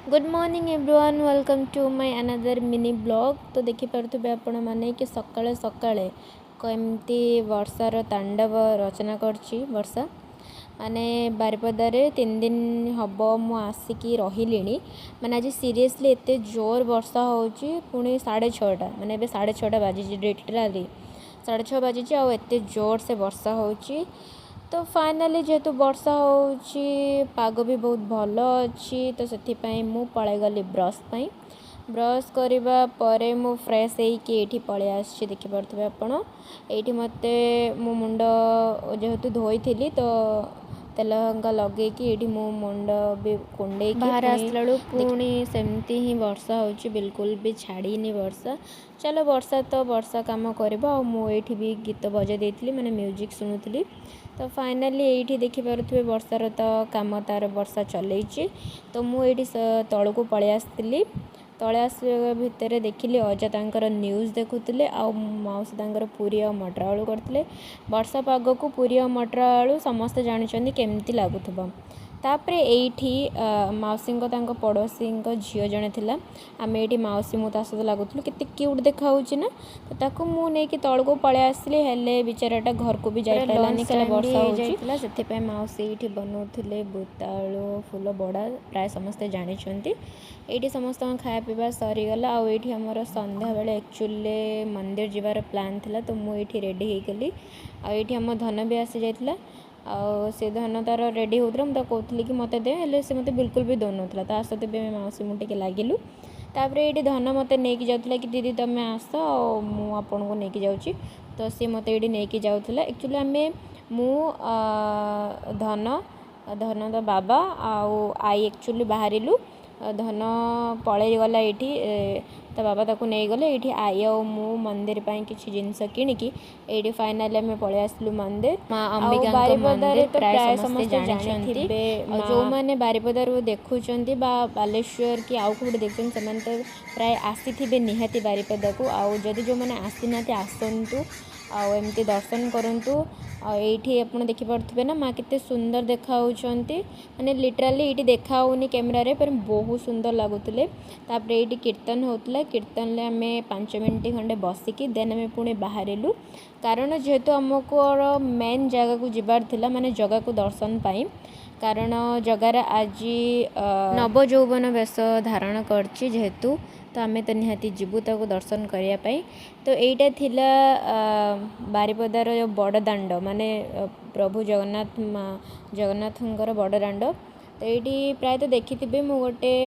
Good morning everyone, welcome to my another mini vlog। ତ ଦେଖିପାରୁଥିବେ ଆପଣମାନେ କି ସକାଳେ ସକାଳେ କେମିତି ବର୍ଷାର ତାଣ୍ଡବ ରଚନା କରିଛି ବର୍ଷା। ମାନେ ବାରିପଦାରେ 3 ଦିନ ହେବ ମୁଁ ଆସିକି ରହିଲିଣି, ମାନେ ଆଜି ସିରିୟସଲି ଏତେ ଜୋର ବର୍ଷା ହେଉଛି। ପୁଣି 6:30, ମାନେ ଏବେ 6:30 ବାଜିଛି, ଲିଟରାଲି 6:30 ବାଜିଛି ଆଉ ଏତେ ଜୋର ସେ ବର୍ଷା ହେଉଛି। ତ ଫାଇନାଲି ଯେହେତୁ ବର୍ଷା ହେଉଛି, ପାଗ ବି ବହୁତ ଭଲ ଅଛି, ତ ସେଥିପାଇଁ ମୁଁ ପଳାଇଗଲି ବ୍ରସ୍ ପାଇଁ। ବ୍ରସ୍ କରିବା ପରେ ମୁଁ ଫ୍ରେଶ୍ ହେଇକି ଏଇଠି ପଳେଇ ଆସିଛି। ଦେଖିପାରୁଥିବେ ଆପଣ, ଏଇଠି ମୋତେ ମୋ ମୁଣ୍ଡ ଯେହେତୁ ଧୋଇଥିଲି, ତ ତେଲ ହଙ୍କା ଲଗେଇକି ଏଇଠି ମୁଁ ମୁଣ୍ଡ ବି କୁଣ୍ଡେଇକି ବାହାରେ ଆସିଲା ବେଳକୁ ପୁଣି ସେମିତି ହିଁ ବର୍ଷା ହେଉଛି, ବିଲକୁଲ ବି ଛାଡ଼ିନି ବର୍ଷା। ଚାଲ, ବର୍ଷା ତ ବର୍ଷା କାମ କରିବ। ଆଉ ମୁଁ ଏଇଠି ବି ଗୀତ ବଜାଇ ଦେଇଥିଲି, ମାନେ ମ୍ୟୁଜିକ୍ ଶୁଣୁଥିଲି। ତ ଫାଇନାଲି ଏଇଠି ଦେଖିପାରୁଥିବେ, ବର୍ଷାର ତ କାମ ତାର ବର୍ଷା ଚଲେଇଛି। ତ ମୁଁ ଏଇଠି ତଳକୁ ପଳେଇ ଆସିଥିଲି। ତଳେ ଆସିବା ଭିତରେ ଦେଖିଲି ଅଜା ତାଙ୍କର ନ୍ୟୁଜ୍ ଦେଖୁଥିଲେ ଆଉ ମାଉସୀ ତାଙ୍କର ପୁରୀ ଆଉ ମଟର ଆଳୁ କରିଥିଲେ। ବର୍ଷା ପାଗକୁ ପୁରୀ ଆଉ ମଟର ଆଳୁ ସମସ୍ତେ ଜାଣିଛନ୍ତି କେମିତି ଲାଗୁଥିବ। ତାପରେ ଏଇଠି ମାଉସୀଙ୍କ ତାଙ୍କ ପଡ଼ୋଶୀଙ୍କ ଝିଅ ଜଣେ ଥିଲା। ଆମେ ଏଇଠି ମାଉସୀ ମୁଁ ତା ସହିତ ଲାଗୁଥିଲୁ। କେତେ କ୍ୟୁଟ୍ ଦେଖାହେଉଛି ନା? ତ ତାକୁ ମୁଁ ନେଇକି ତଳକୁ ପଳେଇ ଆସିଲି, ହେଲେ ବିଚାରାଟା ଘରକୁ ବି ଯାଇପାରିଲାନି କାରଣ ବର୍ଷା ହେଇଯାଇଥିଲା। ସେଥିପାଇଁ ମାଉସୀ ଏଇଠି ବନଉଥିଲେ ବୋଇତାଳୁ ଫୁଲ ବଡ଼ା, ପ୍ରାୟ ସମସ୍ତେ ଜାଣିଛନ୍ତି। ଏଇଠି ସମସ୍ତଙ୍କ ଖାଇବା ପିଇବା ସରିଗଲା ଆଉ ଏଇଠି ଆମର ସନ୍ଧ୍ୟାବେଳେ ଆକ୍ଚୁଆଲି ମନ୍ଦିର ଯିବାର ପ୍ଲାନ୍ ଥିଲା। ତ ମୁଁ ଏଇଠି ରେଡ଼ି ହେଇଗଲି ଆଉ ଏଇଠି ଆମ ଧନ ବି ଆସିଯାଇଥିଲା। ଆଉ ସେ ଧନ ତାର ରେଡ଼ି ହେଉଥିଲା। ମୁଁ ତାକୁ କହୁଥିଲି କି ମୋତେ ଦେ, ହେଲେ ସେ ମୋତେ ବିଲକୁଲ ବି ଦେଉନଥିଲା। ତା ସହିତ ବି ଆମେ ମାଉସୀ ମୁଁ ଟିକେ ଲାଗିଲୁ। ତାପରେ ଏଇଠି ଧନ ମୋତେ ନେଇକି ଯାଉଥିଲା କି ଦିଦି, ତୁମେ ଆସ ଆଉ ମୁଁ ଆପଣଙ୍କୁ ନେଇକି ଯାଉଛି। ତ ସିଏ ମୋତେ ଏଇଠି ନେଇକି ଯାଉଥିଲା। ଆକ୍ଚୁଆଲି ଆମେ, ମୁଁ, ଧନ, ଧନ ତା ବାବା ଆଉ ଆଈ ଆକ୍ଚୁଆଲି ବାହାରିଲୁ। ଧନ ପଳେଇଗଲା ଏଇଠି, ତା ବାବା ତାକୁ ନେଇଗଲେ। ଏଇଠି ଆଈ ଆଉ ମୁଁ ମନ୍ଦିର ପାଇଁ କିଛି ଜିନିଷ କିଣିକି ଏଇଠି ଫାଇନାଲି ଆମେ ପଳେଇ ଆସିଲୁ ମନ୍ଦିର। ମା ଅମ୍ବିକାଙ୍କ ବାରିପଦାରେ ମନ୍ଦିର ତ ପ୍ରାୟ ପ୍ରାୟ ସମସ୍ତେ ସମସ୍ତେ ଜାଣିଛନ୍ତି। ଜାଣିଥିବେ। ଆଉ ଯେଉଁମାନେ ବାରିପଦାରୁ ଦେଖୁଛନ୍ତି ବା ବାଲେଶ୍ୱର କି ଆଉ କେଉଁଠି ଦେଖୁଛନ୍ତି, ସେମାନେ ତ ପ୍ରାୟ ଆସିଥିବେ ନିହାତି ବାରିପଦାକୁ। ଆଉ ଯଦି ଯେଉଁମାନେ ଆସିନାହାନ୍ତି, ଆସନ୍ତୁ ଆଉ ଏମିତି ଦର୍ଶନ କରନ୍ତୁ। ଆଉ ଏଇଠି ଆପଣ ଦେଖିପାରୁଥିବେ ନା, ମା କେତେ ସୁନ୍ଦର ଦେଖାହେଉଛନ୍ତି। ମାନେ ଲିଟରାଲି ଏଇଠି ଦେଖା ହେଉନି କ୍ୟାମେରାରେ, पर ବହୁତ ସୁନ୍ଦର ଲାଗୁଥିଲେ। ତାପରେ ଏଇଠି କୀର୍ତ୍ତନ ହେଉଥିଲା। କୀର୍ତ୍ତନରେ ଆମେ 5 ମିନିଟ୍ ଖଣ୍ଡେ ବସିକି ଦେନ୍ ଆମେ ପୁଣି ବାହାରିଲୁ, କାରଣ ଯେହେତୁ ଆମକୁ ମେନ୍ ଜାଗାକୁ ଯିବାର ଥିଲା, ମାନେ ଜଗାକୁ ଦର୍ଶନ ପାଇଁ, କାରଣ ଜଗାର ଆଜି ନବଯୌବନ ବେଶ ଧାରଣ କରିଛି ଯେହେତୁ, ତ ଆମେ ତ ନିହାତି ଯିବୁ ତାକୁ ଦର୍ଶନ କରିବା ପାଇଁ। ତ ଏଇଟା ଥିଲା ବାରିପଦାର ବଡ଼ ଦାଣ୍ଡ, ମାନେ ପ୍ରଭୁ ଜଗନ୍ନାଥ, ମା ଜଗନ୍ନାଥଙ୍କର ବଡ଼ ଦାଣ୍ଡ। ତ ଏଇଠି ପ୍ରାୟତଃ ଦେଖିଥିବେ ମୁଁ ଗୋଟେ